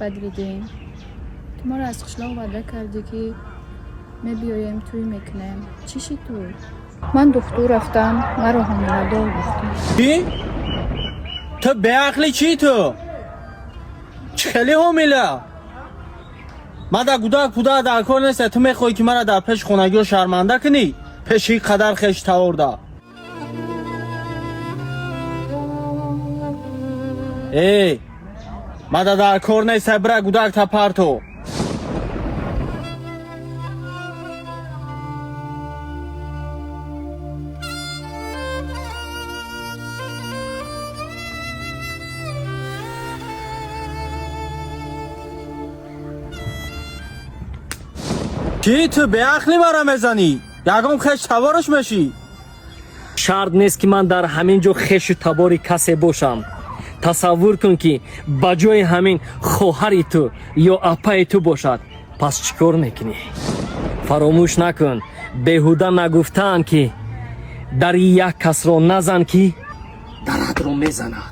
Бадриддин, ту моро аз қишлоқ ваъда кардӣ, ки мебиёем, тӯй мекунем. Чӣ шид тӯй? Ман духтур рафтам, маро ҳомиладор гуфтанд. Чӣ? Ту беақлӣ чӣ ту? Чӣ хеле ҳомила? Ман дар гудак пудак дар кор нест. Ту мехоҳӣ, ки маро дар пеши хонагиҳо шарманда кунӣ? Пеши қадар хеш таворда. Эй, мада дар кор нест, бира гудак та парто. Чӣ ту беақлӣ мара мезанӣ? Ягон хеш тавораш мешӣ? Шарт нест, ки ман дар ҳамин ҷо хешу табори касе бошам. Тасаввур кун, ки ба ҷои ҳамин хоҳари ту ё апаи ту бошад, пас чӣ кор мекунӣ? Фаромӯш накун, беҳуда нагуфтаанд, ки дари як касро назан, ки даратро мезанад.